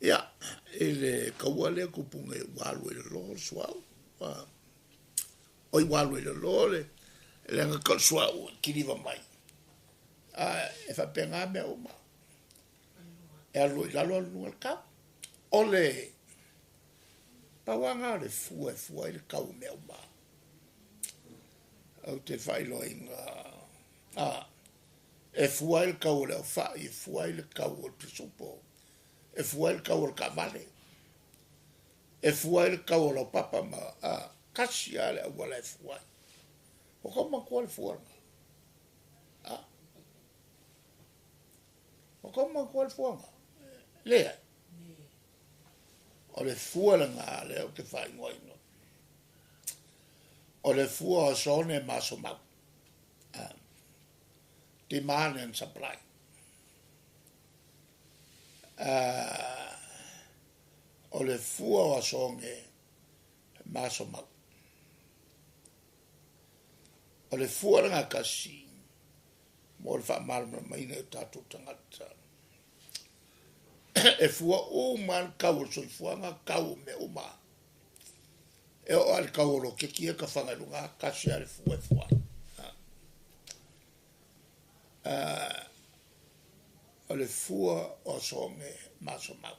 Ia, i le kaua lea tupu nei ua alu ai i lalo le suauu, oi ua alu ai i lalo le leaga o le suauu e kiliva mai, a e faapena mea uma. E alu loa i lalo alu i luga le tau. O le pau lava lena o le fua e fua ai le tau o mea uma. Ou te faailoaina, e fua ai le tau o le aufai, e fua ai le tau o le pisupo, e fua ai le tau o le taavale, e fua ai le tau o lau papa ma, a, tasi lava le auala e fua ai. Ua tou manatua le fua lena? A? Ua tou manatua le fua lena? Leai. O le fua lena lea ou te faaigoaina. O le fua o aso one ma aso mau. Demand and supply. O le fua o aso one ma aso mau. O le fua lena tasi mo le faamalamalamaina i o tatou tagata. E fua uma lava le tau o le soifuaga, tau o mea uma. E oo lava i le tau o loketi ia e tafaga i luga, tasi lava le fua e fua ai. O le fua o aso one ma aso mau.